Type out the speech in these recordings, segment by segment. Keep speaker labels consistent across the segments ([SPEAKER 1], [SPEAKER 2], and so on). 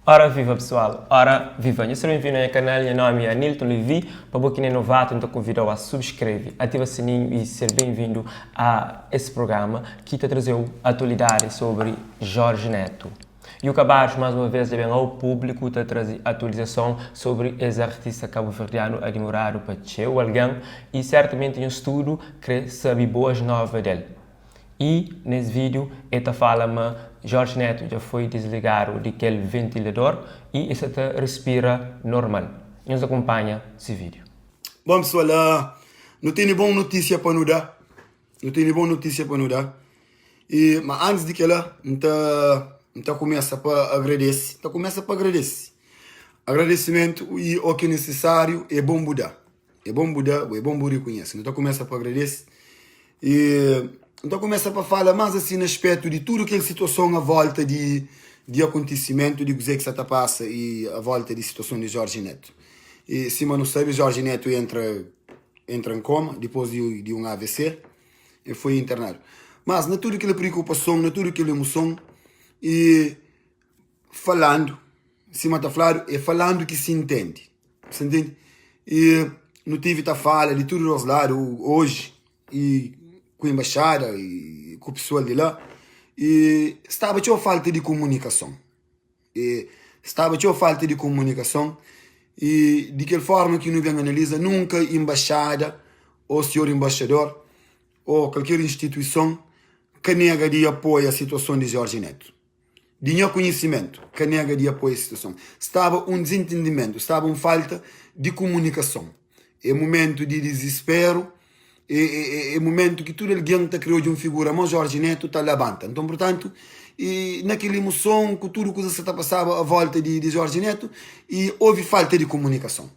[SPEAKER 1] Ora viva pessoal, ora viva! Nhos seja benvindu na nha kanal, nha nomi é Anilton Levy, pa bo ki n'é novatu N ta konvidau a subskreve, ativa sininhu y ser benvindu a es programa ki ta trazeu atualidadi sobri Jorge Neto. Yuka Barros más uma vez dja ben ao públiku ta traze atualizason sobri es artista kabuverdianu admiradu pa txeu algen y sertamenti nhos tudu kre sabe boas nova del. Y nes vídiu el ta fala ma Jorge Neto dja foi desligadu di kel ventilador y el sa ta respira normal. Nhos akunpanha si vídiu.
[SPEAKER 2] Bon pessoal, nu tene bon notísia pa nu da, nu tene bon notísia pa nu da. E ma antis di kela, N ta N ta kumesa pa agradese, N ta kumesa pa agradese. Agradesimentu i o ki nisisáriu é bon bu da. É bon bu da, é bon bu rikunhese. Nu ta kumesa pa agradese i N ta kumesa pa fala más asi na aspétu di tudu kel situason a volta di di akontisimentu di kuzê ki sa ta pasa i a volta di situason di Jorge Neto. I sima nu sabe, Jorge Neto entra entra en koma dipôs di di un AVC, el foi internadu. Mas na tudu kel preokupason, na tudu kel emoson i falandu, sima ta fladu, é falandu ki si intendi. Sa ntende? I nu tivi ta fala di tudu nos ladu oji i ku embaxada i ku pesoal di la i staba txeu falta di komunikason. E staba txeu falta di komunikason i di kel forma ki nu ben analiza nunka embaxada o senhor embaxador o kalker instituison ka nega di apoia situason di Jorge Neto. Di nha konhisimentu, ka nega di apoia situason. Staba un dizentendimentu, staba un falta di kumunikason. É mumentu di dizisperu, é mumentu ki tudu algen ta kre odja un figura mo Jorge Neto ta labanta. Nton, purtantu, na kel imuson, ku tudu kuza ki sa ta pasaba a volta di Jorge Neto, ovi falta di kumunikason.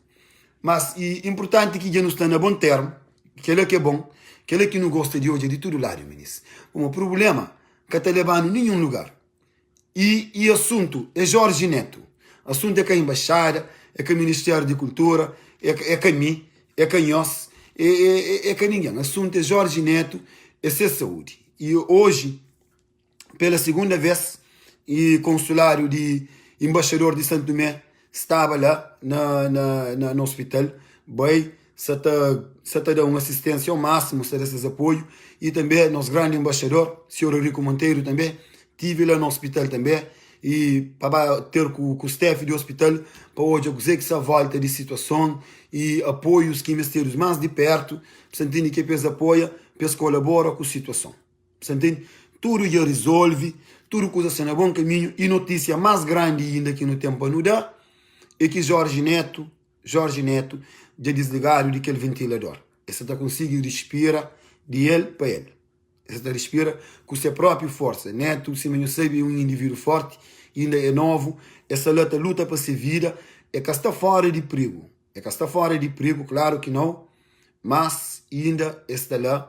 [SPEAKER 2] Mas, e inpurtanti ki dja nu sta na bon termu, kel-la ki é bon, kel-la ki nu gosta di odja di tudu ladu, minis. Pamodi prubléma ka ta leba-nu ninhun lugar. I i asuntu é Jorge Neto. Asuntu é ka embaixada, é ka Ministério di Kultura, é é ka mi, é ka nhos, é é é ka ningen. Asuntu é Jorge Neto, é se saúdi. I oji, pela segunda vez, i konsuladu di embaixador di Santo Tomé staba la na na na hospital, bai sa ta sa ta da un asistênsia ao máximo, sa da ses apoiu e tanbê nos grandi embaixador, senhor Eurico Monteiro tanbê tive la na hospital tanbê e pa ba ter ku ku staff di hospital pa odja kuzê ki sta volta di situason e apoius ki mestedus más di pertu, sa ntende ki é pa es apoia, pa es kolabora ku situason. Sa ntende? Tudu dja rizolve, tudu kuza sta na bon kaminhu i notísia más grandi inda ki nu ten pa nu da é ki Jorge Neto, Jorge Neto dja disligadu di kel ventilador. El sa ta konsigi rispira di el pa el. El sa ta rispira ku se própi forsa. Neto, sima nhu sabe, é un indivídu fórti, inda é novu, el sta la ta luta pa se vida, el ka sta fóra di prigu. E ka sta fora di prigu, klaru ki nau, mas inda e sta la.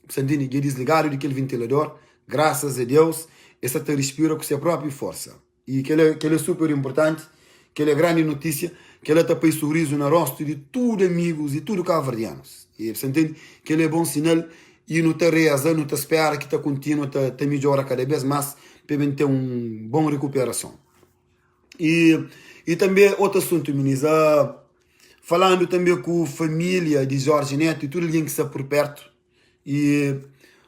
[SPEAKER 2] Bu sta ntende? Dja disligadu di kel ventilador, grasas a Deus, e sta ta rispira ku se propi forsa. I kel-la kel é super inportanti, kel-la é grandi notisia, kel-la ta poi surizu na rostu di tudu amigus di tudu kabuverdianus. I bu sta ntende? Kel-la é bon sinal i nu ta reza, nu ta spera ki ta kontinua ta ta midjora kada bes mas pa e ben ten un bon rikuperason. E, e tanbe otu asuntu minis, falandu tanbe ku familia di Jorge Neto e tudu algen ki sta pur pertu e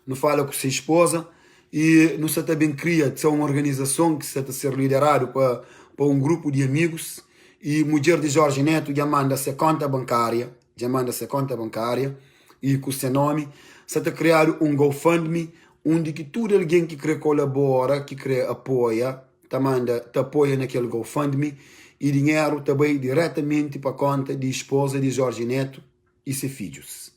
[SPEAKER 2] nu fala ku se esposa e nu sta ta ben kria txeu un organizason ki sta ta ser lideradu pa pa un grupu di amigus e mudjer di Jorge Neto dja manda se konta bankaria dja manda se konta bankaria e ku se nomi sta ta kriadu un GoFundMe undi ki tudu algen ki kre kolabora ki kre apoia ta manda ta apoia na kel GoFundMe y dinheru ta bai diretamenti pa konta di esposa di Jorge Neto y se fidjus.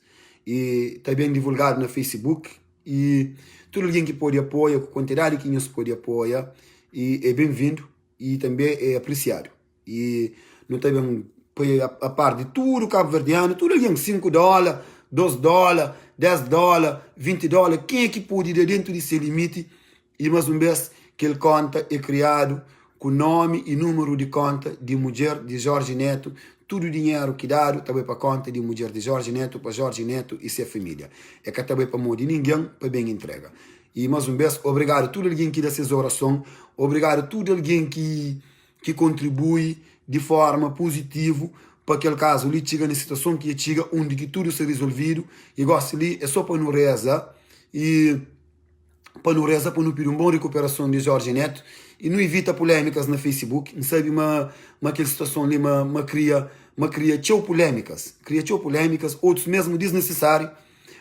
[SPEAKER 2] Y ta ben divulgadu na Facebook y tudu algen ki podi apoia ku kuantidadi ki nhos podi apoia y é ben-vindu y tanbe é apresiadu. Y nu ta ben poi a par di tudu kabuverdianu, tudu algen, 5 dóla, 2 dóla, 10 dóla, 20 dóla, kenha ki podi da dentu di se limiti I mas un bes, kel konta e kriadu ku nomi i numeru di konta di mudjer di Jorge Neto. Tudu dinheru ki dadu ta bai pa konta di mudjer di Jorge Neto, pa Jorge Neto i se familia. E ka ta bai pa mo di ningen pa ben intrega. I mas un bes, obrigadu tudu algen ki da ses orason, obrigadu tudu algen ki. ki kontribui di forma puzitivu pa kel kazu li txiga na situason ki e txiga undi ki tudu sta rizolvidu i gosi li e so pa nu reza i pa nu reza pa nu pidi un bon rikuperason di Jorge Neto i nu ivita pulémikas na Facebook. N sabe ma ma kel situason li ma ma kria ma kria txeu pulémikas, kria txeu pulémikas, otus mesmu disnisisáriu,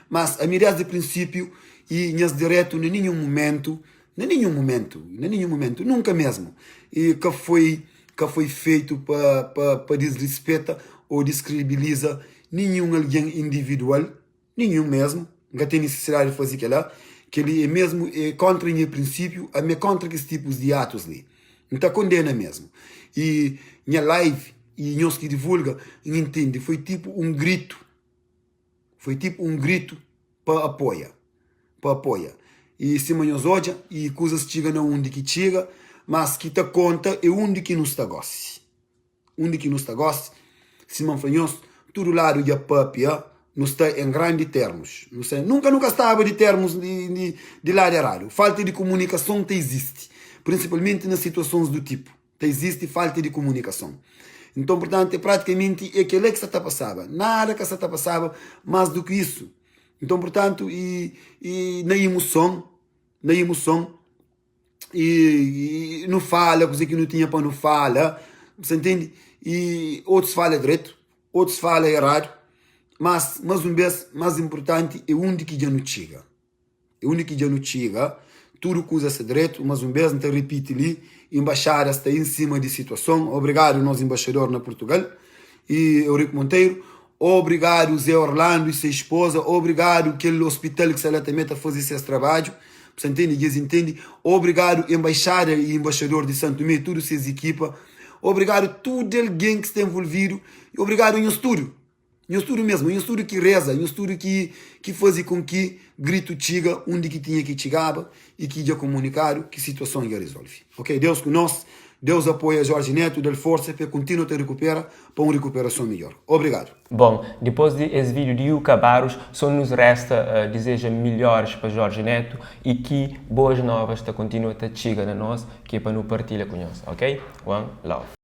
[SPEAKER 2] mas ami desdi prinsípiu i nhas diretu na ninhun mumentu, na ninhun mumentu, na ninhun mumentu, nunka mesmu i ka foi ka foi feitu pa pa pa disrispeta ô diskredibiliza ninhun algen individual. Ninhun mesmu, N ka ten nisisidadi di faze kel-la. Kel-li é mesmu é kóntra nha prinsípiu, ami é kóntra kes tipus di atus li. N ta kondena mesmu. I nha live i nhos ki divulga, N intende, foi tipu un gritu, foi tipu un gritu pa apoia, pa apoia. I sima nhos odja, i kuzas txiga na undi ki txiga, mas ki ta konta é undi ki nu sta gósi. Undi ki nu sta gosi, sima N fla nhos, tudu ladu dja papia, nu sta en grandi termus. Nu sta, nunka nu ka staba di termus di, di ladu eradu. Falta di kumunikason ta izisti, prinsipalmenti na situasons du tipu. Ta izisti falta di kumunikason. Nton, purtantu, é pratikamenti é kel-la ki sa ta pasaba. Nada ka sa ta pasaba más du ki isu. Nton, purtantu, i, i na imuson, na imuson, i nu fala kuzê ki nu tinha pa nu fala, bu ntende? I otus fala dretu, otus fala eradu, mas más un bês, más inpurtanti é undi ki dja nu txiga, é undi ki dja nu txiga, tudu kuza sta dretu, más un bês N ta ripiti li, inbaxada sta en sima di situason, obrigadu nos inbaxador na Purtugal. E Eurico Monteiro, obrigado Zé Orlando e se esposa, obrigado kel hospital ki sta la també ta faze ses trabadju, bu sa ntende, djes intende, obrigado embaixada e embaixador de Santo Tomé e tudo ses equipa, obrigado tudo alguém ki sta envolvido e obrigado nhos tudo. Nhos tudu mesmu, nhos tudu ki reza, nhos tudu ki ki faze kon ki gritu txiga undi ki tinha ki txigaba i ki dja komunikadu ki situason dja rizolve. Ok, Deus ku nos, Deus apoia Jorge Neto, dal forsa pa e kontinua ta rikupera pa un rikuperason midjor. Obrigadu.
[SPEAKER 1] Bom, dipôs di es vídeo di Yuka Barros, só nos resta deseja melhores pa Jorge Neto e ki boas novas ta kontinua ta txiga na nos, ki é pa nu partilha ku nhos, ok? One love.